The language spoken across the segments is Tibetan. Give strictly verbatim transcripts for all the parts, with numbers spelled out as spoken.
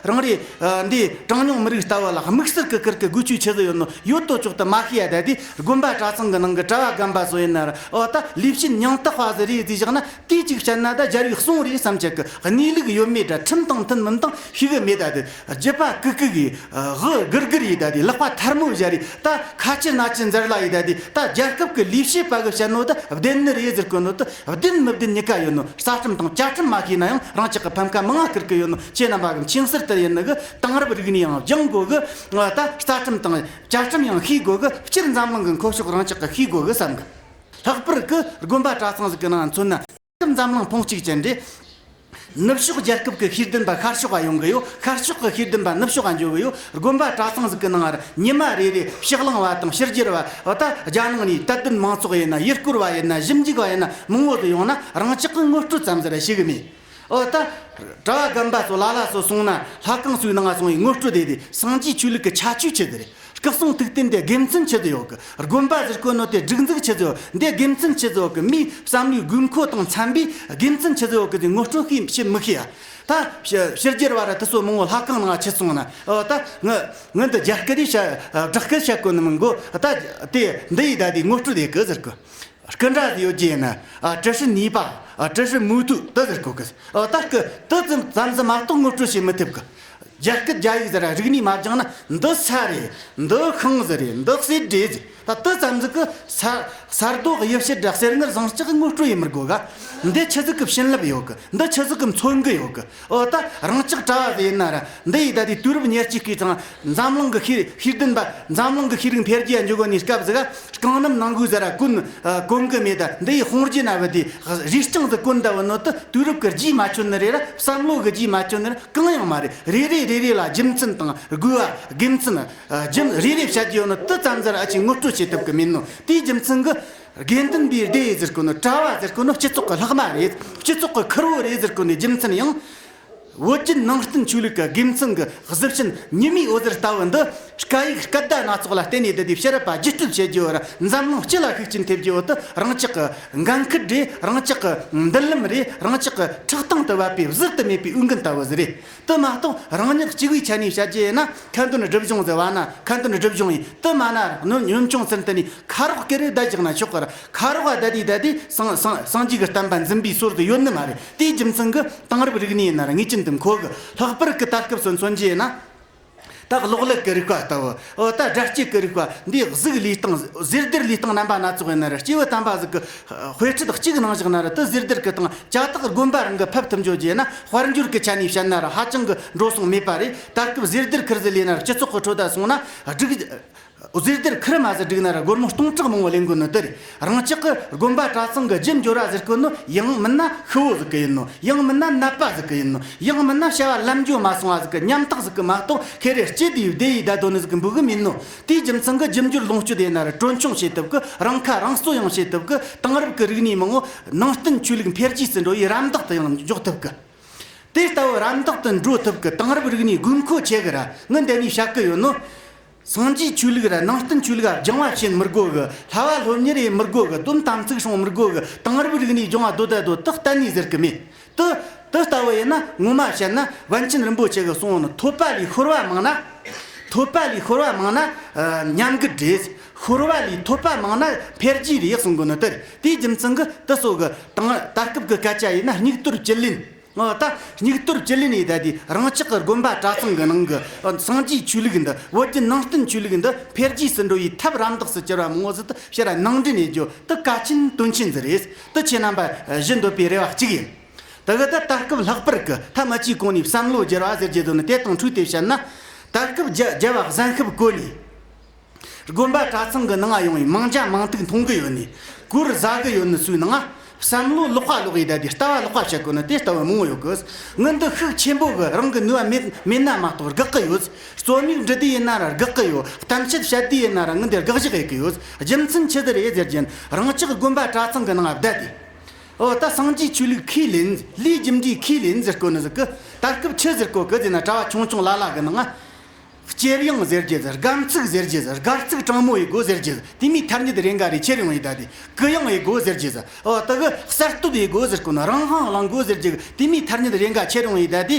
རང་རེ་འདི་གྲངས་ཉུང་མི་རིགས་ལྟ་བུ་ལ་དམིགས་བསལ་གྱི་ཁུར་གི་དགོས་ཆོས་ཆི་ཟིག་ཡོད་ནོ་ཡོད་དོ་ཅོག་ཏུ་མ་ཤེས་ཡ། ད་དེ་དགོན་པ་གྲྭ་ཚང་གི་ནང་གི་གྲྭ་བ་རྒན་པ་ཚོ་ཡིན་ན་ར། འོ་ད་ལས་བྱེད་ཉང་སྟག་པ་ཟིག་རེད་ཟིག་བཞག་ན། དེ་གཅིག་བཤད་ན་ད་རྒྱལ་བའི་གསུང་རེད་བསམ་ཆེད་གི་གནས་ལུགས་ཡོད་མེད་འདྲ་ཁྲིམས་དང་མཐུན་མིན་དང་ཤེས་གི་མེད། ད་དེ་རྒྱུད་པ་ཀི་ཀི་གི་དབུ་གུར་གུར་ཡིས་ད་དེ་ལག་པ་ཐལ་མོ་སྦྱར་རེ། ད་ཁ་ཆེ་སྣ་ཆེ་འཛར་ལ་ཡིས་ད་དེ་ད་རྒྱལ་ཁབ་ཀྱི་ལས་བྱེད་པ་གི་བཤད་ནོ་ད་བདེན་ནི་རེད་ཟེར་གོ་ནོ་ད། བདེན་མི་བདེན་གཉིས་ཀ་ཡོད་ནོ། རྩ་ཁྲིམས་དང་བཅའ་ཁྲིམས་མ་ཤེས་ན་ཡང་རང་ཅག་གི་ཕམ་ཁ་མང་ང་ཁུར་གི་ཡོད་ནོ། ཁྱེད་རྣམ་པ་གི་མཁྱེན་གསལ་ལྟར་ཡིན་ནི་གི་དེང་རབས་རིག་གནས་ཡང་སྦྱང་དགོས་གི། ད་རྩ་ཁྲིམས་དང་བཅའ་ཁྲིམས་ཡང་ཤེས་དགོས་གི། སྤྱིར་འཛམ་གླིང་གི་ཁོ་ཕྱོགས་རང་ཅག་གི་ཤེས་དགོས་གི་བསམ་གི། ལྷག་པར་གི་དགོན་པ་གྲྭ་ཚང་ཟིག་གི་ནང་མཚོན་ན། འཛམ་གླིང་ཕུང་གཅིག་ཅན་རེད། ནུབ་ཕྱོགས་རྒྱལ་ཁབ་ཀྱི་ཤེས་ལྡན་པ་ཤར་ཕྱོགས་ལ་ཡོང་གི་ཡོད། ཤར་ཕྱོགས་ཀྱི་ཤེས་ལྡན་པ་ནུབ་ཕྱོགས་ལ་འགྱོ་གི་ཡོད། དགོན་པ་གྲྭ་ཚང་ཟིག་གི་ནང་ཉི་མ་རེ་རེ་ཕྱི་གླིང་བ་དང་ཕྱི་རྒྱལ་བ། འོ་ད་རྒྱ་ནང་ནས་དད་ལྡན་མང་ཚོགས་ཡིན་ན། ཡུལ་སྐོར་བ་ཡིན་ན། ཞིབ་འཇུག་བ་ཡིན་ན། མང་བོ་དུ་ཡོང་ན་རང་ཅག་གི་ངོ་སྤྲོད་ཙམ་ཟིག་ར་ཤེས་གི་མེད། འོ་ད་གྲྭ་བ་རྒན་པ་ཚོ་ལ་ལ་ཚོ་སོང་ན་ལྷ་ཁང་ཚོའི་ནང་སོང་བའི་ངོ་སྤྲོད་དེ་དེ་སངས་རྒྱས་ཆོས་ལུགས་ཀྱི་ཁྱད་ཆོས་ཆི་ཟིག་རེད། སྐུ་གསུང་ཐུགས་རྟེན་དེ་དགེ་མཚན་ཆི་ཟིག་ཡོད་གི། དགོན་པ་ཟེར་གོ་ནོ་དེ་སྒྲིག་འཛུགས་ཆི་ཟིག་ཡོད། འདི་དགེ་མཚན་ཆི་ཟིག་ཡོད་གི། མིའི་བསམ་བློའི་དགོས་མཁོ་དང་འཚམ་པའི་དགེ་མཚན་ཆི་ཟིག་ཡོད་གི་ཟེར་ངོ་སྤྲོད་ཤེས་བྱེད་མི་ཤེས་ཡ། ད་ཕྱི་ཕྱི་རྒྱལ་བ་ར་དེ་ཚོ་མང་བོ་ལྷ་ཁང་ནང་ཆི་སོང་ན། འོ་ད་ངི་ངི་འདི་རྒྱ་སྐད་རེད་བཤད། བསྒྲགས་སྐད་བཤད་གོ་ནི་མི་འགོ། ད་དེ་འདི་ཡི་ད་དེ་ངོ་སྤྲོད་དེ་གི་ཟེར་གི། སྐུ་འདྲ་ཡོད་རྒྱུ་ཡིན་ན། ཨ། 这是你爸爸། 啊，这是木头། དེ་ཟེར་གོ་གི། ཨ། ད་སྐུ་དེ་ཙམ་ཙམ་ཟིག་མ་གཏོགས་ངོ་སྤྲོད་བྱེད་མི་ཐུབ་གི། རྒྱ་སྐད་རྒྱ་ཡིག་ཟེར་ར་རིག་གནས་མ་སྦྱངས་ན། འདི་ས་རེད། འདི་ཤིང་ཟིག་རེད། འདི་གསེར་འདྲེ་ཟིག་ད་དེ་ཙམ་ཟིག་གི་ས་ས་རྡོ་དབྱིབས་བྱེད་ར་གསེར་དངུལ་ཟངས་ལྕགས་ངོ་སྤྲོད་ཡེ་མི་དགོས་ག། འདི་ཆི་ཟིག་གི་བྱིན་རླབས་ཡོད་གི། འདི་ཆི་ཟིག་གི་མཚོན་གི་ཡོད་གི། ཨོ་ད་རང་ཅག་གྲྭ་བ་ཟིག་ཡིན་ན་ར། འདི་ཡི་ད་དེ་དུས་རབས་ཉེར་གཅིག་གི་ཙང་འཛམ་གླིང་གི་ཤེས་ཤེས་ལྡན་པ། འཛམ་གླིང་གི་ཤེས་རིག་འཕེལ་རྒྱས་འགྱོ་གོ་ནི་སྐབས་ཟིག་ག། རྐང་སྣམ་ནང་གོས་ཟེར་ར་གོན་ཨ་གོན་གི་མེད། ད་འདི་ཡི་དཔུང་རྒྱུ་ན་བུ་དེ་རིས་རྐྱང་ཟིག་གོན་ད་བུ་ནོ་དེ་དུས་རབས་ཀྱི་རྗེས་མ་ཆོད་ནི་རེད་ར། བསམ་བློ་གི་རྗེས་མ་ཆོད་ནི་རེད། གང་ཡང་མ་རེད། རེ་རེ་རེ་རེ་ལ་རྒྱུ་མཚན་དང་དགོས་པ་དགེ་མཚན། ཨ། རྒྱུ་རེ་རེ་བཤད་རྒྱུ་ཡོད་ནོ་དེ་ཙམ་ཟིག་ར་ཨ་ཅེ་ངོ་སྤྲོད་བྱེད་ཐུབ་གི་མེད་ནོ། དེའི་རྒྱུ་མཚན་གི་དགེ་འདུན་པའི་སྡེ་ཟེར་གོ་ནོ། གྲྭ་བ་ཟེར་གོ་ནོ་སྤྱི་ཚོགས་ཀྱི་ལྷག་མ་རེད། སྤྱི་ཚོགས་ཀྱི་ཁུར་བོ་རེད་ཟེར་གོ་ནོ་རྒྱུ་མཚན་ཡང་། བོད་བརྒྱུད་ནང་བསྟན་ཆོས་ལུགས་ཀྱི་དགེ་མཚན་གྱི་གཟི་བྱིན་ཉི་མའི་འོད་ཟེར་ལྟ་བུ་འདི། སྐད་ཡིག་སྐད་བརྡ་སྣ་ཚོགས་ལ་བརྟེན་ནས་བསྡུས་ཏེ་ཕྱི་རབས་པ་བརྒྱུད་སྤྲོད་བྱེད་རྒྱུ་བར་འཛམ་གླིང་སྤྱི་ལ་ཤུགས་རྐྱེན་ཐེབས་རྒྱུ་བོ་དེ་རང་ཅག་གི་འགན་འཁུར་རེད། རང་ཅག་གི་མདུན་ལམ་རེད། རང་ཅག་གི་ཁྲག་ཐང་དུ་བབས་པའི་ཟུར་དུ་མེད་པའི་འོས་འགན་ལྟ་བུ་ཟིག་རེད། དེ་མ་གཏོགས་རང་ཉིད་གཅིག་པུའི་ཆ་ནས་བཤད་རྒྱུ་ཡིན་ན། ཁ་འདོན་སྒྲུབ་སྦྱོང་ཟེར་བ་ན་ཁ་འདོན་སྒྲུབ་སྦྱོང་ཡིན། དེ་མ་ན་གནོན་གནོན་སྐྱོང་ཟེར་དེ་ནི་ཁ་རོག་སྐེ་རེ་བསྡད་བཞག་ན་ཆོག་གི་ར། ཁ་རོག་བསྡད་དེ་བསྡད་དེ་སངས་སངས་སངས་རྒྱས་ཀྱི་བསྟན་པ་འཛིན་པའི་སྲོལ་དེ་ཡོད་ནི་མ་རེད། དེའི་རྒྱུ་མཚན་གྱིས་དེང་རབས་རིག་གནས་ཡིན་ན་ར་ངེས་ཅན་དུ་མཁོ་གི། ལྷག་པར་གྱི་ད་སྐབས་སུ་མཚོན་རྒྱུ་ཡིན་ན། ད་གློག་ཀླད་ཀྱི་རིག་པ་ལྟ་བུ། འོ་ད་སྒྲ་སྐྱེད་ཀྱི་རིག་པ་འདིའི་གཟུགས་ལུས་སྟངས། ཟེར་སྡེར་ལུས་སྟངས་རྣམ་པ་སྣ་ཚོགས་ཡིན་ན་ར། སྐྱེས་བུ་དམ་པ་ཟིག་གི་དཔེ་ཁྲིད་གཅིག་ནང་བཞག་ན་ར། དེ་ཟེར་སྡེར་གྱི་སྟེང་ཅ་དག་དགོན་པ་རང་གི་ཕབ་ཐུབ་འཇོག་རྒྱུ་ཡིན་ན། དཔལ་འབྱོར་གྱི་ཆ་ནས་བཤད་ན་ར་ཧ་ཅང་གི་འགྲོ་སོང་མེད་པ་རེད། ད་སྐབས་ཟེར་སྡེར་ཁུར་ཟིག་ལས་ན་ར་སྤྱི་ཚོགས་ཀྱི་ཁྲོད་ད་སོང་ན་སྒྲིག་ཟེར་སྡེར་ཁུར་མ་ཟིག་བསྒྲིགས་ན་ར་སྒོར་མོ་སྟོང་ཕྲག་མང་བོ་ལེན་དགོས་ནི་དེ་རེད། རང་ཅག་གི་དགོན་པ་གྲྭ་ཚང་གི་རྒྱུ་འབྱོར་བ་ཟེར་གོ་ནོ་ཡང་མིན་ན་ཤི་བོ་ཟིག་གི་ཡིན་ནོ། ཡང་མིན་ན་ནད་པ་ཟིག་གི་ཡིན་ནོ། ཡང་མིན་ན་བྱ་བ་ལམ་འགྱོ་མ་སོང་བ་ཟིག་གི་ཉམ་ཐག་ཟིག་གི་མ་གཏོགས། ཁེ་རེ་སྐྱིད་དེ་བདེ་ཡི་བསྡད་དོ་ནི་ཟིག་གི་འབུ་གི་མིན་ནོ། དེའི་རྒྱུ་མཚན་གྱིས་རྒྱུ་འབྱོར་ལོངས་སྤྱོད་ཡིན་ན་ར་གྲོན་ཆུང་བྱེད་ཐུབ་གི། རང་ཁ་རང་གསོ་ཡང་བྱེད་ཐུབ་གི། དེང་རབས་ཀྱི་རིག་གནས་མང་བོ་ནང་བསྟན་ཆོས་ལུགས་འཕེལ་རྒྱས་སུ་འགྲོ་བའི་རམ་འདེགས་དུ་ཡང་འཇོག་ཐུབ་གི། དེ་ལྟ་བུ་རམ་འདེགས་དུ་འགྲོ་ཐུབ་གི། དེང་རབས་རིག་གནས་དགོས་མཁོ་ཆེ་གི་ར། ངི་འདི་ནས་བཤད་གི་ཡོད་ནོ། སངས་རྒྱས་ཆོས་ལུགས་ར་ནང་བསྟན་ཆོས་ལུགས་ར་སྦྱང་བ་བྱེད་མི་དགོས་གི། ལྷ་བ་སློབ་གཉེར་ཡེ་མི་དགོས་གི། དོན་དམ་ཚིག་སྲུང་མི་དགོས་གི། དེང་རབས་རིག་གནས་སྦྱང་བ་སྡོད་ད་སྡོད་དེ་གཏན་ནས་ཟེར་གི་མེད། དེ་དེ་ལྟ་བུ་ཡིན་ན་ངོ་མ་བཤད་ན་པཎ་ཆེན་རིན་པོ་ཆེ་གི་གསུང་ནི། ཐོས་པ་ལས་ཤོར་བ་མང་ན། ཐོས་པ་ལས་ཤོར་བ་མང་ན་ཉམས་རྒུད་རེད། ཤོར་བ་ལས་ཐོས་པ་མང་ན་འཕེལ་རྒྱས་རེད་གསུང་གི་ནི་དེ་རེད། དེའི་རྒྱུ་མཚན་གྱིས་དེ་ཚོ་གི་དང་ད་སྐབས་ཀྱི་སྐད་ཆ་ཡིན་ན་སྙིགས་དོར་བཅུད་ལེན། ཨོ་ད་སྙིགས་དོར་བཅུད་ལེན་ཡིན་ད་དེ་རང་ཅག་གི་དགོན་པ་གྲྭ་ཚང་གི་ནང་གི་སངས་རྒྱས་ཆོས་ལུགས་འདི། བོད་བརྒྱུད་ནང་བསྟན་ཆོས་ལུགས་འདི་འཕེལ་རྒྱས་སུ་འགྲོ་བའི་ཐབས་རམ་འདེགས་སུ་གྱུར་བ་མང་བོ་ཟིག་ཏུ་ཕྱིར་ནང་འདྲེན་ཡེད་རྒྱུ་དེ་གལ་ཆེན་དོན་ཆེན་ཟིག་རེད། དེ་ཁྱེད་རྣམ་པ་ཞུ་འདོད་པའི་རེ་བ་གཅིག་ཡིན། དེ་གི་ད་ད་སྐབས་ལྷག་པར་གི་ཐ་མ་གཅིག་གོང་ནས་བསམ་བློ་བསྒྱུར་བ་ཟེར་རྒྱུ་དེ་ནི་དེ་དང་འཁྲུལ་ཏེ་བཤད་ན། ད་སྐབས་རྒྱ་རྒྱལ་བ་གཟན་ཤུབས་བཀོད་ནས། དགོན་པ་གྲྭ་ཚང་གི་ནང་ཡོང་བའི་མང་ཇ་མང་ཐུག་འཐུང་གི་ཡོད་ནི། གོར་ཟ་གི་ཡོད་ནི་ཚོའི་ནང་བསམ་བློ་ལོག་པ་ལོག་ཡི་ད་དེ་ལྟ་བ་ལོག་པ་བཤད་དགོས་ན་དེ་ལྟ་བུ་མང་བོ་ཡོད་གི། ངི་འདི་ཤུགས་ཆེན་པོ་གི་རང་གི་ནུས་པ་མེད་མེད་ན་མ་གཏོགས་དགག་གི་ཡོད། རྩོམ་ཡིག་འབྲི་དུས་ཡིན་ན་ར་དགག་གི་ཡོད། གཏམ་བཤད་བཤད་དུས་ཡིན་ན་ར་ངི་འདི་དགག་བཞག་ཡེད་གི་ཡོད། རྒྱུ་མཚན་ཆི་ཟིག་རེད་ཟེར་རྒྱུ་ན་རང་ཅག་དགོན་པ་གྲྭ་ཚང་གི་ནང་བསྡད་དེ། འོ་ད་སངས་རྒྱས་ཆོས་ལུགས་ཁས་ལེན། ལས་རྒྱུ་འབྲས་ཁས་ལེན་ཟེར་གོ་ནི་ཟིག་གི། ད་སྐབས་ཆི་ཟེར་གོ་གི་ཟེར་ན་གྲྭ་བ་ཆུང་ཆུང་ལ་ལ་གི་ནང་ང་། སྐྱེར་གཡེང་ཟེར་རྒྱུ་ཟེར། སྒར་ཚིག་ཟེར་རྒྱུ་ཟེར། སྒར་ཚིག་དྲང་མོ་ཡེད་དགོས་ཟེར་རྒྱུ་ཟེར། དེ་མོའི་ཐ་སྙད་རེ་འགའ་རེ་ཁྱེར་ཡོང་ཡི་ད་དེ། གུ་ཡངས་ཡེད་དགོས་ཟེར་རྒྱུ་ཟེར། འོ་ད་གི་གསར་གཏོད་ཡེད་དགོས་ཟེར་གོ་ན་རང་དབང་བླང་དགོས་ཟེར་རྒྱུ་གི་དེ་མོའི་ཐ་སྙད་རེ་འགའ་ཁྱེར་ཡོང་ཡི་ད་དེ།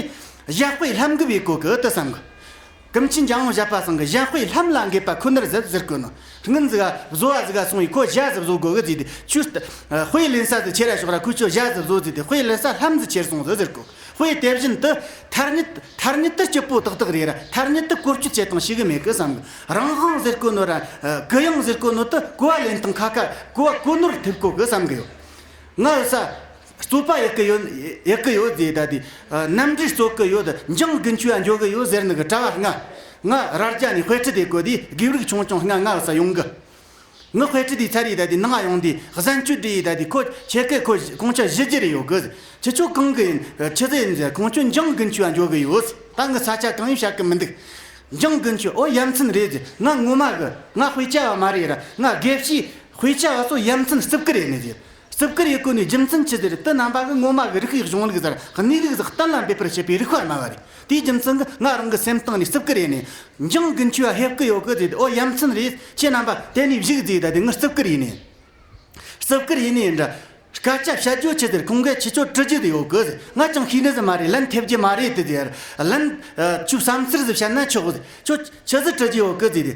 ཞྭ་དཔེ་ལྷམ་གི་བེད་གོ་གི་ཏི་བསམ་གི། ཀུན་མཁྱེན་འཇམ་དབྱངས་བཞད་པ་ཚང་གི་ཞྭ་དཔེ་ལྷམ་ལ་འགེབས་པ་ཁོ་ནར་ཟད་ཟེར་གོ་ནོ། སྔོན་ཟིག་ག་བཟོ་བ་ཟིག་ག་སོང་བའི་ཁོ་ཞྭ་ཟིག་བཟོ་དགོ་གི་ཟེར་ཏེ་ཆུ་དཔེ་ལེན་ས་ཟིག་ཁྱེར་ར་ཤོག་ར། ཁོ་ཆོ་ཞྭ་ཟིག་བཟོ་ཟེར་ཏེ་དཔེ་ལེན་ས་ལྷམ་ཟིག་ཁྱེར་སོང་ཟིག་ཟེར་གོ། དཔེ་དེ་བཞིན་དུ་ཐ་སྙད་ཐ་སྙད་དུ་སྐྱིད་པོ་ཏག་ཏག་རེད་ར། ཐ་སྙད་དུ་བཀོལ་སྤྱོད་བྱེད་སྟངས་ཤེས་གི་མེད་གི་བསམ་གི། རང་དབང་ཟེར་གོ་ནོ་ར་གུ་ཡངས་ཟེར་གོ་ནོ་དུ་གོ་བ་ལེན་སྟངས་ཁ་ཁ་གོ་བ་གོ་ནོར་ཐེབས་གོ་གི་བསམ་གི་ཡོད། ང་ས། རྩོད་པ་ཡག་གི་ཡོད། ཡག་གི་ཡོད་ཟེར་ད་དེ། ཨ། གནམ་གྲུ་རྩོད་གི་ཡོད། འཇང་དགུན་ཆོས་ཨ་འཇོག་གི་ཡོད་ཟེར་ནི་གི་གྲྭ་བ་ལྔ། ང་རྭ་རྒྱ་ནས་དཔེ་ཁྲིད་དེ་གོ་དེ་དགེ་ལུགས་ཆུང་ཆུང་ལྔ་ང་ས་ཡོང་གི། ང་དཔེ་ཁྲིད་དེ་ཚར་ཡི་ད་དེ་ནང་ཡོང་དེ་གཟན་སྤྱོད་དེ་ཡི་ད་དེ་ཁོ་ཁྱེད་ཀི་ཁོ་ཁོང་ཆ་བཞི་བརྒྱ་རེ་ཡོད་གི། ཁྱེད་ཆོ་གང་གི་ཡིན། ཆི་ཟེར་ཡིན་ཟེར། ཁོང་ཆོ་འཇང་དགུན་ཆོས་ཨ་འཇོག་གི་ཡོད། ད་ང་ས་ཆ་གང་ཡིན་བཤད་གི་མི་འདུག་འཇང་དགུན་ཆོས། ཨོ་ཡ་མཚན་རེད་ཟེར། ང་ངོ་མ་གི་ང་དཔེ་ཆ་བ་མ་རེད་ར། ང་དགེ་བཤེས། དཔེ་ཆ་བ་ཚོ་ཡ་མཚན་རྩུབ་ཀི་རེད་ནི་ཟེར། རྩུབ་ཀི་རེད་གོ་ནི་རྒྱུ་མཚན་ཆི་ཟེར། དེ་རྣམ་པ་གི་ངོ་མ་གི་རིག་པའི་གཞུང་ལུགས་ཟེར་གནས་ལུགས་ཟེར་གཏན་ལ་འབེབས་པར་བྱེད་པའི་རིགས་པ་སྨྲ་བ་རེད། དེའི་རྒྱུ་མཚན་གི་ང་རང་གི་སེམས་གཏིང་ནས་རྩུབ་ཀི་རེད་ནི། འཇང་དགུན་ཆོས་ཨ་ཧེབ་ཀི་ཡོད་གི་ཟེར། ཨོ་ཡ་མཚན་རེད། ཁྱེད་རྣམ་པ་དེ་ནས་བཞུགས་ཟེར། ད་དེ་ང་རྩུབ་ཀི་རེད་ནི། རྩུབ་ཀི་རེད་ནི་ཡིན་འདྲ། སྐད་ཆ་བཤད་རྒྱུ་ཆི་ཟེར། ཁོང་གིས་ཁྱེད་ཆོ་དྲི་རྒྱུ་དེ་ཡོད་གི་ཟེར། ང་ཅང་ཤེས་ནི་ཟིག་མ་རེད། ལན་ཐེབས་རྒྱུ་མ་རེད་དེ་ཟེར། ལན་ཆུ་བསམ་ཚུལ་ཟིག་བཤད་ན་ཆོག་གི་ཟེར། ཁྱོད་ཆི་ཟིག་དྲི་རྒྱུ་ཡོད་གི་ཟེར།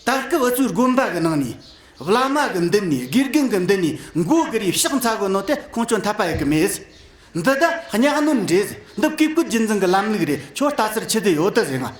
ད་སྐབས་འུ་ཚོའི་དགོན་པ་གི་ནང་ནས་བླ་མ་གི་མདུན་ནས་དགེ་རྒན་གི་མདུན་ནས་མགོ་སྒུར་རེ་ཕྱག་འཚལ་གོ་ནོ་དེ་ཁོང་ཆོ་འཐད་པ་ཡོད་གི་མེད། འདི་ད་གཉའ་གནོན་རེད། འདི་བཀས་བཀོད་རྒྱུད་འཛིན་གི་ལམ་ལུགས་རེད། ཁྱོད་ལྟ་ཚུལ་ཆི་ཟིག་ཡོད་དེ་ཟེར་ང་།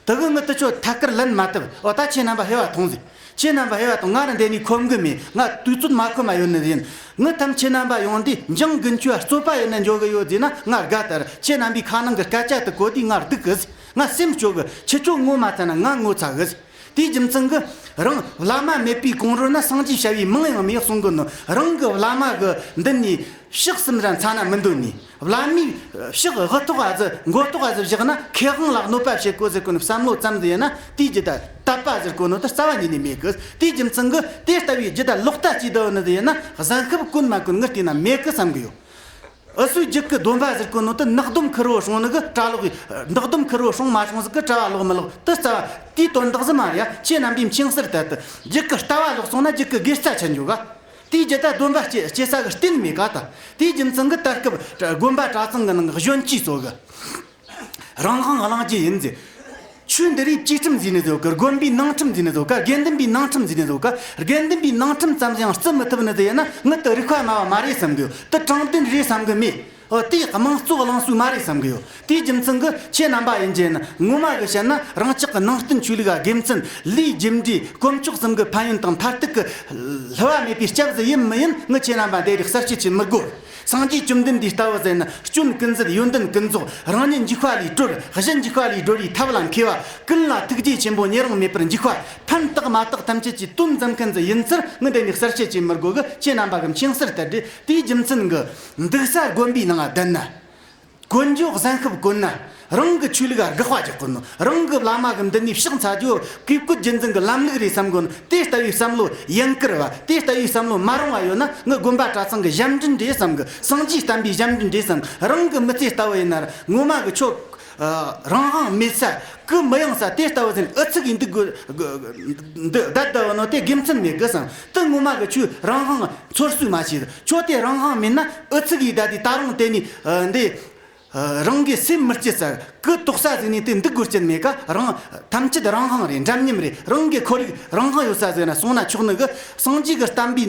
དེ་གི་ངི་དེ་ཆོ་ཐད་ཀར་ལན་མ་ཐེབས། འོ་ད་ཁྱེད་རྣམ་པ་ཧེ་བ་ཐོངས་ཟེར། ཁྱེད་རྣམ་པ་ཧེ་བ་ཐོངས། ང་ར་འདི་ནས་ཁོམ་གི་མེད། ང་དུས་ཚོད་མ་ཁོམ་མ་ཡོད་ནི་ཡིན། ངི་ཐམས་ཁྱེད་རྣམ་པ་ཡོང་དུས་འཇང་དགུན་ཆོས་རྩོད་པ་ཡོད་ན་འཇོག་གི་ཡོད་ཟེར་ན་ང་དགའ་དར། ཁྱེད་རྣམ་པའི་ཁ་ནང་གི་སྐད་ཆ་དེ་གོ་དུས་ང་སྡུག་གི་ཟེར། ང་སེམས་སྐྱོ་གི། ཁྱེད་ཆོ་ངོ་མ་ཚ་ན་ང་ངོ་ཚ་གི་ཟེར། དེའི་རྒྱུ་མཚན་གྱིས་རང་བླ་མ་མེད་པའི་གོང་རོལ་ན་སངས་རྒྱས་བྱ་བའི་མིང་ཡང་མེད་གསུང་གི་ནོ། རང་གི་བླ་མ་གི་མདུན་ནས་ཕྱག་གསུམ་ར་འཚལ་ན་མི་འདོད་ནི། བླ་མའི་ཕྱག་དབུ་ཐོག་ཨ་ཟི་མགོ་ཐོག་ཨ་ཟི་བཞག་ན་མཁས་དབང་ལ་གནོད་པ་བྱེད་གོ་ཟེར་གོ་ནི་བསམ་བློ་ཙམ་ཟིག་ཡིན་ན། དེའི་རྒྱུད་ད་དད་པ་ཟེར་གོ་ནོ་ད་རྩ་བ་ཉིད་ནས་མེད་གི། དེའི་རྒྱུ་མཚན་གྱིས་དེ་ལྟ་བུའི་རྒྱུད་ད་ལོག་ལྟ་སྐྱེས་བསྡད་ནི་ཟིག་ཡིན་ན་གཟན་ཤུབས་གོན་མ་གོན་ངི་བལྟས་ན་མེད་གི་བསམ་གི་ཡོད། འུ་ཚོའི་རྒྱུད་ཀྱི་སྡོམ་པ་ཟེར་གོ་ནོ་དེ་ནག་སྡོམ་ཁེར་རོ་སྲུང་ནི་གི་གྲྭ་ལོག་ཡིན། ནག་སྡོམ་ཁེར་རོ་སྲུང་མ་སྲུང་ཟིག་གི་གྲྭ་བ་ལོག་མི་ལོག་དེ་རྩ་བ་དེའི་དོན་དག་ཟིག་མ་རེད་ཡ། ཁྱེད་རྣམ་པས་མཁྱེན་གསལ་ལྟར་དུ་རྒྱུད་ཀྱི་ལྟ་བ་ལོག་སོང་ན་རྒྱུད་ཀྱི་དགེ་རྩ་ཆད་འགྱོ་ག། དེའི་རྒྱུད་ད་སྡོམ་པ་སྐྱེ་སྐྱེ་ས་གི་རྟེན་མེད་ག་ད། དེའི་རྒྱུ་མཚན་གྱིས་ད་སྐབས་དགོན་པ་གྲྭ་ཚང་གི་ནང་གི་གཞོན་སྐྱེས་ཚོ་གི་རང་དབང་གླེང་རྒྱུ་ཡིན་ཟེར། ཆོས་འདི་རིགས་བཅས་ཁྲིམས་ཟེར་ནི་ཟེར་གི། དགོན་པའི་ནང་ཁྲིམས་ཟེར་ནི་ཟེར་གི། དགེ་འདུན་པའི་ནང་ཁྲིམས་ཟེར་ནི་ཟེར་གི། དགེ་འདུན་པའི་ནང་ཁྲིམས་ཙམ་ཡང་བརྩི་མི་ཐུབ་ནི་ཟེར་ཡིན་ན་ངི་ད་རིགས་པ་སྨྲ་བ་མ་རེད་བསམ་གི་ཡོད། དེ་དྲང་བདེན་རེད་བསམ་གི་མེད། འོ་དེ་དམངས་གཙོ་གླེང་སྲོལ་མ་རེད་བསམ་གི་ཡོད། དེའི་རྒྱུ་མཚན་གྱིས་ཁྱེད་རྣམ་པ་ཡིན་རྒྱུ་ན་ངོ་མ་གི་བཤད་ན་རང་ཅག་གི་ནང་བསྟན་ཆོས་ལུགས་ཨ་དགེ་མཚན་ལས་རྒྱུ་འབྲས་དཀོན་མཆོག་གསུམ་གྱི་ཕན་ཡོན་དང་མཐར་ཐུག་གི་བསླུ་བ་མེད་པའི་སྐྱབས་སུ་ཡིན་མི་ཡིན་ངི་ཁྱེད་རྣམ་པ་འདི་རིགས་གསལ་བཤད་བྱེད་མི་དགོས། སངས་རྒྱས་བཅོམ་ལྡན་འདས་ལྟ་བུ་ཟེར་ན་སྐྱོན་ཀུན་ཟད་ཡོན་ཏན་ཀུན་རྫོགས། རང་ཉིད་འཇིགས་པ་ལས་སྒྲོལ། གཞན་འཇིགས་པ་ལས་སྒྲོལ་བའི་ཐབས་ལ་མཁས་པ། ཀུན་ལ་ཐུགས་རྗེ་ཆེན་པོ་ཉེ་རིང་མེད་པར་འཇུག་པ། ཕན་བཏགས་མ་བཏགས་ཐམས་ཅད་ཀྱི་དོན་ཙམ་མཁན་ཟིག་ཡིན་ཚུལ་ངི་འདི་ནས་གསལ་བཤད་བྱེད་མི་དགོས་གི། ཁྱེད་རྣམ་པ་གི་མཁྱེན་གསལ་ལྟར་རེད། དེའི་རྒྱུ་མཚན་གྱིས་འདུག་ས་དགོན་པའི་ནང་བསྡད་ན། དཀོན་མཆོག་གཟན་ཤུབས་གོན་ན། རང་གི་ཆོས་ལུགས་ཨ་དགག་པ་རྒྱག་གོ་ནོ། རང་གི་བླ་མ་གི་མདུན་ནས་ཕྱག་འཚལ་རྒྱུ་བཀས་བཀོད་རྒྱུད་འཛིན་གི་ལམ་ལུགས་རེད་བསམ་གོ་ནོ། དེ་ལྟ་བུའི་བསམ་བློ་ཡན་གར་བ། དེ་ལྟ་བུའི་བསམ་བློ་མ་རུང་བ་ཡོད་ན་ངི་དགོན་པ་གྲྭ་ཚང་གི་ཞབས་འདྲེན་རེད་བསམ་གི། སངས་རྒྱས་བསྟན་པའི་ཞབས་འདྲེན་རེད་བསམ། རང་གི་མི་ཚེ་ལྟ་བུ་ཡིན་ན་ར་ངོ་མ་གི་ཆོས་རང་དབང་མེད་ས། གུ་མི་ཡངས་ས་དེ་ལྟ་བུ་ཟིན་ཨུ་ཚུགས་ཡིན་འདུག་དགོས། འདི་བསྡད་བསྡད་བ་ནོ་དེ་དགེ་མཚན་མེད་གི་བསམ། དེ་ངོ་མ་གི་ཆོས་རང་དབང་ཚོར་སུས་མ་བྱེད། ཁྱོད་དེ་རང་དབང་མེད་ན་ཨུ་ཚུགས་ཡིས་བསྡད་དེ་ད་རུང་དེ་ནི་འདི་རང་གི་སེམས་མི་སྐྱིད་ས་གི་དོག་ས་ཟིག་ནས་དེ་འདུག་དགོས་རྐྱེན་མེད་ཀ། རང་ཐམས་ཅད་རང་དབང་རེད། འདྲ་མཉམ་རེད། རང་གི་ཁོར་ཡུག་རང་དབང་ཡོད་ས་ཟིག་ན་སོང་ན་ཆོག་ནི་གི། སངས་རྒྱས་གི་བསྟན་པའི་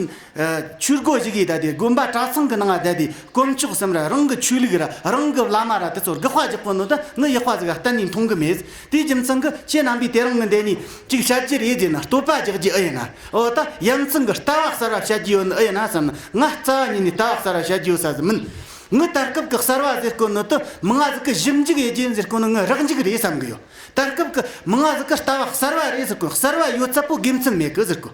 ཆོས་སྒོ་ཞིག་གིས་ད་དེ་དགོན་པ་གྲྭ་ཚང་གི་ནང་ང་ད་དེ་དཀོན་མཆོག་གསུམ་ར་རང་གི་ཆོས་ལུགས་ར་རང་གི་བླ་མ་ར་དེ་ཚོར་དགག་པ་རྒྱག་གོ་ནོ་ད་ངི་ཡག་པ་ཟིག་ག་གཏན་ནས་མཐོང་གི་མེད། དེའི་རྒྱུ་མཚན་གི་ཁྱེད་རྣམ་པས་དེ་རིང་ངི་འདི་ནས་ཅིག་བཤད་རྒྱུ་རེད་ཟེར་ན་བསྟོད་པ་རྒྱག་རྒྱུ་ཨེ་ཡིན་ན། འོ་ད་ཡ་མཚན་གི་ལྟ་བ་གསར་བ་བཤད་རྒྱུ་ཡོད་ནི་ཨེ་ཡིན་ན་བསམ་ན་ང་རྩ་བ་ཉིད་ནས་ལྟ་བ་གསར་བ་བཤད་རྒྱུ་ཡོད་ས་ཟིག་མིན། ངི་ད་སྐབས་གི་གསར་བ་ཟེར་གོ་ནོ་དུ་མང་ང་ཟིག་གི་ཞིབ་འཇུག་ཡེ་རྒྱུ་ཡིན་ཟེར་གོ་ནོ་ངི་རག་འཇུག་རེད་བསམ་གི་ཡོད། ད་སྐབས་གི་མང་ང་ཟིག་གི་ལྟ་བ་གསར་བ་རེད་ཟེར་གོ་གསར་བ་ཡོད་ཚད་པོ་དགེ་མཚན་མེད་གི་ཟེར་གོ།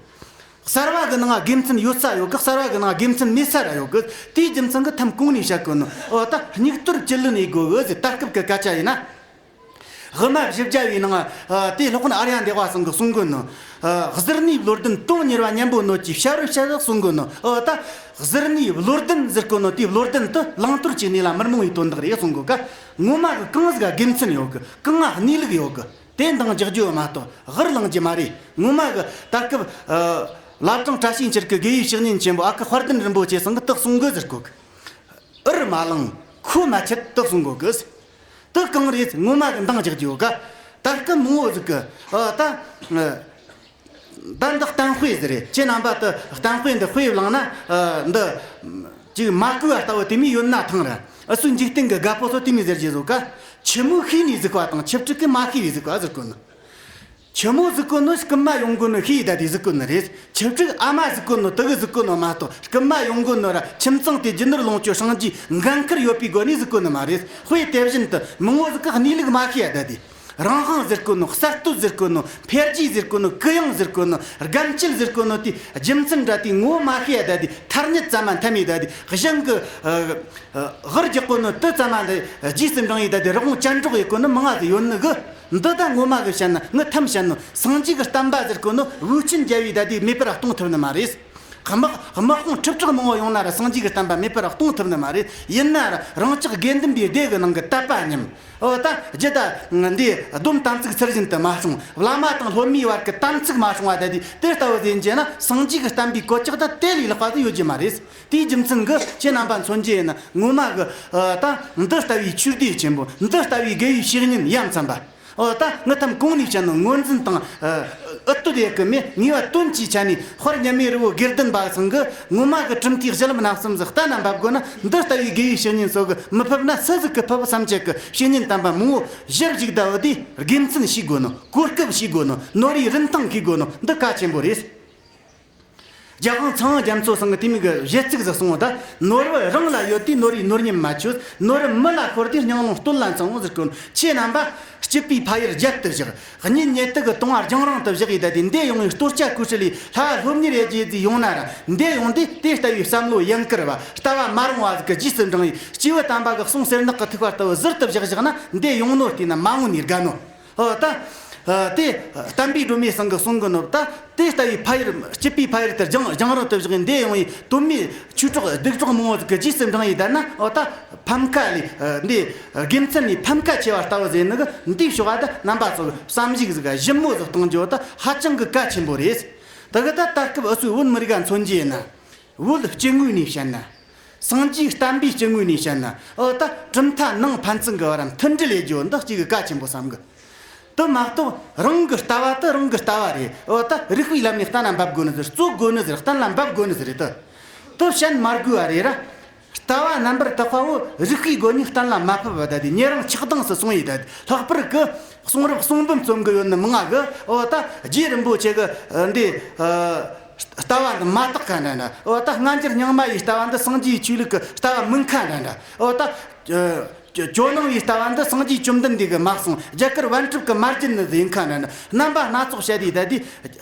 གསར་བ་གི་ནང་དགེ་མཚན་ཡོད་ས་ཡོད་གི། གསར་བ་གི་ནང་དགེ་མཚན་མེད་ས་ར་ཡོད་གི། དེའི་རྒྱུ་མཚན་གི་ཐམ་གོང་ནས་བཤད་གོ་ནོ། འོ་ད་སྙིགས་དོར་བཅུད་ལེན་ཡེ་དགོས་གི་ཟེར། ད་སྐབས་གི་སྐད་ཆ་ཡིན་ན། དབུ་མ་བཞི་བརྒྱ་བའི་ནང་ཨ་དེ་སློབ་དཔོན་ཨཱརྱ་དེ་བ་ཚང་གི་གསུང་གོ་ནོ། ཨ་གཟུར་གནས་བློ་ལྡན་དོན་གཉེར་བ་གཉེན་པོ་ནོད་ཀྱི་ཞབས་རུ་ཞབས་གསུང་གོ་ནོ། འོ་ད་གཟུར་གནས་བློ་ལྡན་ཟེར་གོ་ནོ་དེ་བློ་ལྡན་དུ་བླང་དོར་གྱི་གནས་ལ་མི་རྨོངས་པའི་དོན་དག་རེད་གསུང་གོ་ག། ངོ་མ་གི་གང་ཟིག་ག་དགེ་མཚན་ཡོད་གི། གང་ང་གནས་ལུགས་ཡོད་གི། དེ་འདང་རྒྱག་རྒྱུ་ཡོད་མ་གཏོགས་དབུར་ལེན་རྒྱུ་མ་རེད། ངོ་མ་གི་ད་སྐབས་ཨ་བླ་བྲང་བཀྲ་ཤིས་འཁྱིལ་གི་དགེ་བའི་བཤེས་གཉེན་ཆེན་པོ་ཨ་ཁུ་དཔལ་ལྡན་རིན་པོ་ཆེ་ཚང་གི་དག་གསུང་གི་ཟེར་གོ་གི། དབུར་མ་ལེན་ཁོ་མ་ཆད་དག་གསུང་གོ་གི། དེ་གང་རེད། ངོ་མ་གི་འདང་རྒྱག་རྒྱུ་ཡོད་ག་ད་སྐབས་མང་བོ་ཟིག་གི་ཨ་ད་ད་འདི་གཏམ་དཔེ་ཟིག་རེད། ཁྱེད་རྣམ་པ་དེ་གཏམ་དཔེ་འདི་དཔེ་བླངས་ན་ཨ་འདི་ཅིག་མ་གོ་བ་ལྟ་བུ་དེ་མོ་ཡོད་ན་ཐང་ར། ཨ་སུ་འཇིག་རྟེན་གི་རྒད་པོ་ཚོ་དེ་མོ་ཟེར་གྱི་ཟིག་ག་ཆི་མོ་ཤེས་ནི་ཟིག་པ་དང་ཆི་ཕྲུག་གི་མ་ཤེས་པའི་ཟིག་པ་ཟེར་གོ་ནི། ཆི་མོ་ཟེར་གོ་ནོ་རྐུན་མ་ཡོང་གོ་ནོ་ཤེས་ད་དེ་ཟེར་གོ་ནི་རེད། ཆི་ཕྲུག་ཨ་མ་ཟེར་གོ་ནོ་དེ་གི་ཟེར་གོ་ནོ་མ་གཏོགས། རྐུན་མ་ཡོང་གོ་ནོ་ར་ཁྱིམ་ཚང་དེ་རྒྱུ་ནོར་ལོངས་སྤྱོད་སྲུང་རྒྱུའི་འགན་ཁུར་ཡོད་པའི་སྒོ་ནས་ཟེར་གོ་ནི་མ་རེད། དཔེ་དེ་བཞིན་དུ་མང་བོ་ཟིག་གི་གནས་ལུགས་མ་ཤེས་ཡ་ད་དེ། རང་དབང་ཟེར་གོ་ནོ། གསར་གཏོད་ཟེར་གོ་ནོ། འཕེལ་རྒྱས་ཟེར་གོ་ནོ། གུ་ཡངས་ཟེར་གོ་ནོ། རྒན་བསྐྱལ་ཟེར་གོ་ནོ་དེ་རྒྱུ་མཚན་འདྲ་དེ་ངོ་མ་ཤེས་ཡ་ད་དེ། ཐ་སྙད་ཙམ་མ་འཐམ་མེ་ད་དེ་གཞན་གི་ཨ་ཨ་ཧར་རྒྱག་གོ་ནོ་དེ་ཙམ་མ་འདི་རྗེས་སུ་འབྲང་ཡི་ད་དེ་རི་བོང་ཅལ་འདྲོགས་ཡི་གོ་ནི་མང་ང་ཟིག་ཡོད་ནི་གི། འདི་ད་ངོ་མ་གི་བཤད་ན་ངི་ཐམས་བཤད་ནོ་སངས་རྒྱས་ཀྱི་བསྟན་པ་ཟེར་གོ་ནོ་འུ་ཆིན་རྒྱལ་བའི་ད་དེ་མེད་པར་གཏོང་ཐུབ་ནི་མ་རེད། དམག་དམག་དཔུང་ཁྲི་ཕྲག་མང་བོ་ཡོང་ན་ར་སངས་རྒྱས་ཀྱི་བསྟན་པ་མེད་པར་གཏོང་ཐུབ་ནི་མ་རེད། ཡིན་ན་ར་རང་ཅག་དགེ་འདུན་པའི་སྡེ་གི་ནང་གི་དད་པ་སྙོམས། འོ་ད་རྒྱུ་ད་འདི་སྡོམ་དམ་ཚིག་ཚུལ་བཞིན་དུ་མ་སྲུང་། བླ་མ་དང་སློབ་མའི་བར་གྱི་དམ་ཚིག་མ་སྲུང་བ་ད་དེ་དེ་ལྟ་བུ་ཟིག་ཡིན་རྒྱུ་ན་སངས་རྒྱས་ཀྱི་བསྟན་པའི་གོད་ཆག་ད་དེ་ལས་ལྷག་པ་ཟིག་ཡོད་རྒྱུ་མ་རེད། དེའི་རྒྱུ་མཚན་གྱིས་ཁྱེད་རྣམ་པ་མཚོན་རྒྱུ་ཡིན་ན་ངོ་མ་གི་ཨ་ད་འདི་ལྟ་བུའི་ཆོས་སྡེ་ཆེན་པོ། འདི་ལྟ་བུའི་དགེ་བའི་བཤེས་གཉེན་ཡ་མཚན་པ། འོ་ད་ངི་ཐམ་གོང་ནས་བཤད་ནོ་ངོས་འཛིན་དང་ཨ་ཨུ་ཏུ་ལེ་གི་མེ་ངེས་པ་དོན་གྱི་ཆ་ནས་དཔལ་མཉམ་མེད་རི་བོ་དགེ་ལྡན་པ་ཚང་གི་ངོ་མ་གི་གྲུབ་མཐའི་གཞལ་ལམ་སྣ་གསུམ་ཟིག་གཏན་ན་འབབ་དགོས་ན། འདི་ལྟ་བུའི་དགེ་བའི་བཤེས་གཉེན་ཚོ་གི་མི་ཕེབས་ན་སུ་ཟིག་གི་ཕེབས་བསམ་བྱེད་གི་བཤེས་གཉེན་དམ་པ་མང་བོ་གཞིར་བཞུགས་ད་བུ་དེ་དགེ་མཚན་ཤེས་དགོས་ནོ། གོ་སྐབས་ཤེས་དགོས་ནོ། ནོར་བུའི་རིན་ཐང་ཤེས་དགོས་ནོ་འདི་གལ་ཆེན་པོ་རེད། རྒྱལ་དབང་ཚངས་དབྱངས་རྒྱ་མཚོ་ཚང་གི་དེ་མོ་གི་གཞས་ཚིག་ཟིག་གསུངས་བ་ད། ནོར་བུ་རང་ལ་ཡོད་དུས་ནོར་བུའི་ནོར་ཉམས་མ་བཅོས། ནོར་བུ་མི་ལ་ཤོར་དུས་སྙིང་རླུང་སྟོད་ལ་འཚང་ཟེར་གོ་ནོ། ཁྱེད་རྣམ་པ་སྐྱིད་པའི་ཕ་ཡུལ་རྒྱལ་དུ་བཞག་གཉིད་ཉལ་དུས་ཀྱི་དུང་བ་རྒྱང་རིང་དུ་བཞག་ཡི་ད་དེ། འདས་ཡོང་བའི་གཏོར་སྐྱ་ཀུ་ཧྲི་ལི་ལྷ་བ་སློབ་གཉེར་ཡེ་རྒྱུ་ཟིག་ཡོང་ན་ར། འདས་ཡོང་དུས་དེ་ལྟ་བུའི་བསམ་བློ་ཡན་གར་བ་ལྟ་བ་མ་རུང་བ་ཟིག་གི་རྗེས་སུ་འབྲང་ཡི་སྐྱེས་བུ་དམ་པ་གི་གསུང་གསེར་ནག་གི་ཐིགས་པ་ལྟ་བུ་ཟུར་དུ་བཞག་བཞག་ན་འདས་ཡོང་ནོ་བལྟས་ན་མ་འོངས་ནས་དགའ་ནོ། ཨོ་ད། ཨ་དེ་བསྟན་པའི་སྒྲོན་མེ་ཚང་གི་གསུང་གི་ནོ། ད་དེ་ལྟ་བུའི་ཕ་ཡུལ་སྐྱིད་པའི་ཕ་ཡུལ་དེ་རྒྱང་རྒྱང་རིང་དུ་བཞག་འདས་ཡོང་བའི་དོན་མེད་ཆོས་གྲོགས་སྡིག་གྲོགས་མང་བོ་ཟིག་གི་རྗེས་སུ་འབྲང་ཡི་ད་ན། ཨོ་ད་ཕམ་ཁ་ལས་འདི་དགེ་མཚན་ནས་ཕམ་ཁ་ཆེ་བ་ལྟ་བུ་ཟེར་ནི་གི་འདིའི་ཕྱོགས་ཨ་ད་རྣམ་པ་ཚོ་བསམ་གཞིག་ཟིག་ཞིབ་མོ་ཟིག་གཏོང་རྒྱུ་ད་ཧ་ཅང་གི་གལ་ཆེན་པོ་རེད། ད་གི་ད་ད་སྐབས་ཨུ་ཚོའི་བོད་མི་རིགས་མཚོན་རྒྱུ་ཡིན་ན། བོད་སྤྱི་དངོས་ནས་བཤད་ན། སངས་རྒྱས་བསྟན་པའི་སྤྱི་དངོས་ནས་བཤད་ན། ཨོ་ད་གྲུབ་མཐའ་ནང་ཕན་ཚུན་གྱི་བར་མཐུན་སྒྲིལ་ལས་རྒྱུ་འདི་གཅིག་གི་གལ་ཆེན་པོ་བསམ་གི། དེ་མ་གཏོགས་རང་གི་ལྟ་བ་དེ་རང་གི་ལྟ་བ་རེད། ཨོ་ད་རིགས་པའི་ལམ་ནས་གཏན་ལ་འབབ་དགོས་ནི་ཟེར། རྩོད་དགོས་ནི་ཟེར། གཏན་ལ་འབབ་དགོས་ནི་ཟེར་རེད་དེ། དེ་བཤད་མ་དགོས་པ་རེད་ར། ལྟ་བ་རྣམ་པར་དག་པ་བོ་རིགས་པའི་སྒོ་ནས་གཏན་ལ་མ་ཕབ་པ་ད་དེ་ཉེ་རིང་ཆགས་སྡང་སུ་སོང་ཡི་ད་དེ་ལྷག་པར་གི་གསུང་རབ་གསུང་འབུམ་རྩོམ་གི་ཡོད་ནི་མང་ང་གི། ཨོ་ད་རྗེ་རིན་པོ་ཆེ་གི་འདི། ལྟ་བ་འདི་མ་དག་ཁ་འདྲ་འདྲ། འོ་ད་སྔ་འགྱུར་རྙིང་མ་ཡི་ལྟ་བ་འདི་སངས་རྒྱས་ཆོས་ལུགས་ཀྱི་ལྟ་བ་མིན་ཁ་འདྲ་འདྲ། འོ་ད་ཇོ་ཇོ་ནང་བའི་ལྟ་བ་འདི་སངས་རྒྱས་བཅོམ་ལྡན་འདས་ཀྱིས་མ་གསུངས། རྒྱ་གར་པཎ་གྲུབ་ཀྱིས་མ་བརྒྱུད་ནི་ཟིག་ཡིན་ཁ་འདྲ་འདྲ། རྣམ་པ་སྣ་ཚོགས་བཤད་དེ་ད་དེ་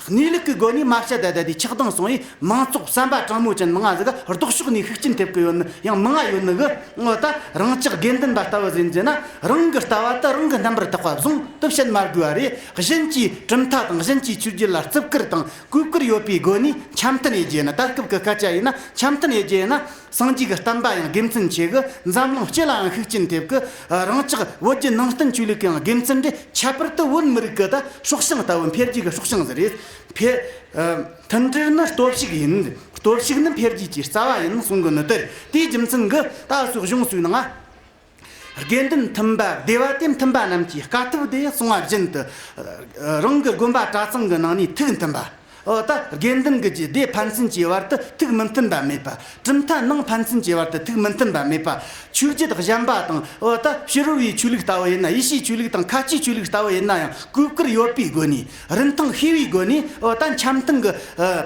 གནས་ལུགས་ཀྱི་སྒོ་ནས་མ་བཤད་ད་ད་དེ་ཆགས་སྡང་སོང་ཡི་མང་ཚོགས་བསམ་པ་དྲང་མོ་ཅན་མང་ང་ཟིག་ལྡོག་ཕྱོགས་ནས་ཤུགས་རྐྱེན་ཐེབས་ཀྱི་ཡོད་ནི་ཡང་མང་ང་ཡོད་ནི་གི། འོ་ད་རང་ཅག་དགེ་འདུན་པ་ལྟ་བུ་ཟིག་ཡིན་ན་རང་གི་ལྟ་བ་ད་རང་གི་རྣམ་པར་དག་པ་བཟུང་དུ་བཤད་མ་དགོས་པ་རེད། གཞན་གྱི་གྲུབ་མཐའ་དང་གཞན་གྱི་ཆོས་བརྒྱུད་ལ་བརྩི་བཀུར་དང་གུས་བཀུར་ཡོད་པའི་སྒོ་ནས་འཆམ་མཐུན་ཡེད་རྒྱུ་ཡིན་ན། ད་སྐབས་ཀྱི་སྐད་ཆ་ཡིན་ན་འཆམ་མཐུན་ཡེད་རྒྱུ་ཡིན་ན། སངས་རྒྱས་ཀྱི་བསྟན་པ་ཡང་དགེ་མཚན་ཆེ་གི། འཛམ་གླིང་སྤྱི་ལའང་ཤུགས་རྐྱེན་ཐེབས་གི། རང་ཅག་བོད་བརྒྱུད་ནང་བསྟན་ཆོས་ལུགས་ཀྱི་ཡང་དགེ་མཚན་དེ་ཁྱད་པར་དུ་བོད་མི་རིགས་ཀྱི་ད་སྲོག་ཤིང་ལྟ་བུ་འཕེལ་རྒྱས་ཀྱི་སྲོག་ཤིང་ཟིག་རེད། འཕེལ། མཐུན་སྒྲིལ་ནི་སྟོབས་ཤུགས་ཡིན། སྟོབས་ཤུགས་ནི་འཕེལ་རྒྱས་ཀྱི་རྩ་བ་ཡིན་གསུང་གི་ནི་དེ་རེད། དེའི་རྒྱུ་མཚན་གྱིས་ད་སོགས་གཞུང་སོའི་ནང་ང་། དགེ་འདུན་མཐུན་པ་སྡེ་བ་དེ་མཐུན་པ་རྣམས་ཀྱིས། དཀའ་ཐུབ་དེ་གསུང་བ་བཞིན་དུ། རང་གི་དགོན་པ་གྲྭ་ཚང་གི་ནང་ནས་ཐུགས་མཐུན་པ། འོ་ད་དགེ་འདུན་གྱི་སྡེ་ཕན་ཚུན་གྱི་བར་དུ་ཐུགས་མི་མཐུན་པ་མེད་པ། གྲུབ་མཐའ་ནང་ཕན་ཚུན་གྱི་བར་དུ་ཐུགས་མི་མཐུན་པ་མེད་པ། ཆོས་བརྒྱུད་གཞན་པ་དང་འོ་ད་ཕྱི་རོལ་བའི་ཆོས་ལུགས་ལྟ་བུ་ཡིན་ན། ཡེ་ཤུའི་ཆོས་ལུགས་དང་ཁ་ཆེའི་ཆོས་ལུགས་ལྟ་བུ་ཡིན་ན་ཡང་གུས་བཀུར་ཡོད་པའི་སྒོ་ནས། རིན་ཐང་ཤེས་པའི་སྒོ་ནས། འོ་ད་འཆམ་མཐུན་གྱི་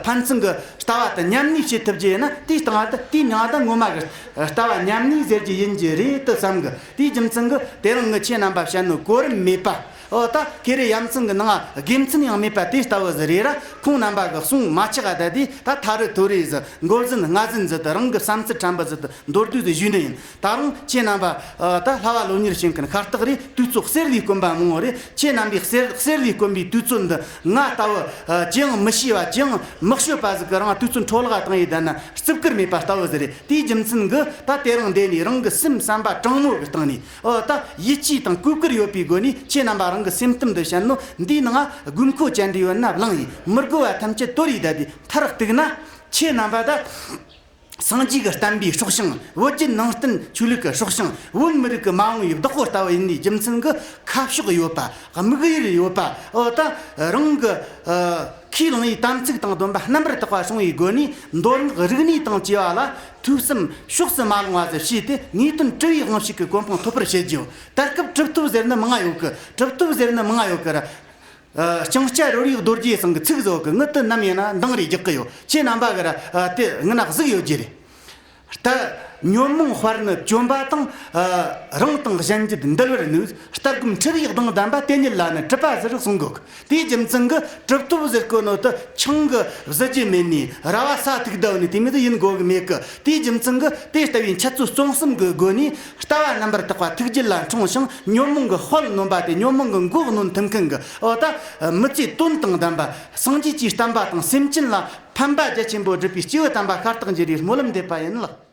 ཕན་ཚུན་གྱི་ལྟ་བ་དང་མཉམ་གནས་བྱེད་ཐུབ་རྒྱུ་ཡིན་ན། དེའི་སྟེང་ད་དེའི་མྱིང་ད་ངོ་མ་གི་ལྟ་བ་མཉམ་གནས་ཟེར་རྒྱུ་ཡིན་རྒྱུ་རེད་དུ་བསམ་གི། དེའི་རྒྱུ་མཚན་གྱིས་དེ་རིང་ངི་ཁྱེད་རྣམ་པ་བཤད་ནོ་གོ་རིམ་མེད་པ། འོ་ད་ཁེ་རེ་ཡ་མཚན་གྱི་ནང་དགེ་མཚན་ཡང་མེད་པ་དེ་ལྟ་བུ་ཟིག་རེད་ར། ཁོང་རྣམ་པ་གི་གསུང་མ་ཆག་ག་ད་དེ་ད་ཐ་རེ་ཐོ་རེ་ཟིག་མགོ་ཟིན་རྔ་ཟིན་ཟིག་དུ་རང་གི་བསམ་ཚུལ་ཕྲན་བུ་ཟིག་དུ་མདོར་བསྡུས་ཟིག་ཞུས་ནི་ཡིན། ད་རུང་ཁྱེད་རྣམ་པ་ད་ལྷ་བ་སློབ་གཉེར་བྱེད་མཁན་ཤ་སྟག་རེད། དུས་ཚོད་གསེར་ལས་དཀོན་པ་མང་བོ་རེད། ཁྱེད་རྣམ་པའི་གསེར་གསེར་ལས་དཀོན་པའི་དུས་ཚོད་འདི་ང་ལྟ་བུ་ཅི་ཡང་མི་ཤེས་པ། ཅི་ཡང་མི་ཤོད་པ་ཟིག་གི་རང་དུས་ཚོད་འཕྲོ་བརླག་བཏང་ཡི་ད་ན་བརྩི་བཀུར་མེད་པ་ལྟ་བུ་ཟིག་རེད། དེའི་རྒྱུ་མཚན་གྱིས་ད་དེ་རིང་འདི་ནས་རང་གི་སེམས་བསམ་པ་དྲང་མོ་གི་སྟེང་ནས། འོ་ད་ཡིད་ཆེས་དང་གུས་བཀུར་ཡོད་པའི་སྒོ་ནས་ཁྱེད་རྣམ་པ་རང་གི་སེམས་གཏམ་འདི་བཤད་ནོ་འདིའི་ནང་དགོས་མཁོ་ཅན་འདྲ་ཡོད་ན་བླངས་ཡིན། མི་དགོས་པ་ཐམས་ཅད་དོར་ཡི་ད་དེ་མཐར་གཏུགས་ན། ཁྱེད་རྣམ་པ་ད་ སངས་རྒྱས་ཀྱི་བསྟན་པའི་སྲོག་ཤིང་། བོད་བརྒྱུད་ནང་བསྟན་ཆོས་ལུགས་ཀྱི་སྲོག་ཤིང་། བོད་མི་རིགས་ཀྱི་མ་འོངས་པའི་བདག་པོ་ལྟ་བུ་ཡིན་པའི་རྒྱུ་མཚན་གྱིས་ཁ་ཕྱོགས་ཡོད་པ། དམིགས་ཡུལ་ཡོད་པ། འོ་ད་རང་གི་ཁས་བླངས་པའི་དམ་ཚིག་དང་སྡོམ་པ་རྣམ་པར་དག་པ་སྲུང་བའི་སྒོ་ནས། མདོ་སྔགས་རིག་གནས་དང་བཅས་པ་ལ་ཐོས་བསམ་ཕྱོགས་སུ་མ་ལྷུང་བ་ཟིག་བྱས་ཏེ། ངེས་དོན་གྲུབ་པའི་དབང་ཕྱུག་གི་གོ་འཕང་ཐོབ་པར་བྱེད་རྒྱུ། ད་སྐབས་གྲུབ་ཐོབ་ཟེར་ནི་མང་ང་ཡོད་གི། གྲུབ་ཐོབ་ཟེར་ནི་མང་ང་ཡོད་གི་ར། ཨ། ལྕང་སྐྱ་རོལ་བའི་རྡོ་རྗེ་ཚང་གི་ཚིག་ཟིག་ཡོད་གི། ངས་དེ་ནམ་ཡིན་ན་འདང་རེ་རྒྱག་གི་ཡོད། ཁྱེད་རྣམ་པ་གིས་ར། ཨ། དེ་ངའི་ནང་གཟིགས་ཡོད་རྒྱུ་རེད། ད་ཉོན་མོངས་དཔལ་ནི་གྱོན་པ་དང་། ཨ། རང་དང་གཞན་གྱི་འདུལ་བར་ནུས། ལྟ་སྒོམ་འཁྲུལ་པའི་གདེང་ལྡན་པ། དེ་ཉིད་ལ་ནི་གྲུབ་པ་ཟེར་གསུང་གོ་གི། དེའི་རྒྱུ་མཚན་གྱིས་གྲུབ་ཐོབ་ཟེར་གོ་ནོ་དེ་ཆང་གིས་བཟི་རྒྱུ་མེད་ནི། ར་བ་ས་ཐུག་བསྡད་ནི་དེ་མོ་ཟིག་ཡིན་དགོས་གི་མེད་གི། དེའི་རྒྱུ་མཚན་གྱིས་དེ་ལྟ་བུའི་འཆད་རྩོད་རྩོམ་གསུམ་གྱི་སྒོ་ནས། ལྟ་བ་རྣམ་པར་དག་པ་ཐུགས་རྒྱུད་ལ་འཁྲུངས་ཤིང་། ཉོན་མོངས་ཀྱི་དཔལ་ནོན་པ་དེ། ཉོན་མོངས་ཀྱི་མགོ་གནོན་ཐུབ་མཁན་གྱི། འོ་ད་མི་ཚེ་དོན་དང་ལྡན་པ། སངས་རྒྱས་ཀྱི་བསྟན་པ་དང་སེམས་ཅན་ལ་ཕན་པ་རྒྱ་ཆེན་པོ་སྒྲུབ་པའི་སྐྱེས་བུ་དམ་པ་ཤ་སྟག་འགྱུར་བའི་སྨོན་ལམ་འདེབས་པ་ཡིན་ལགས།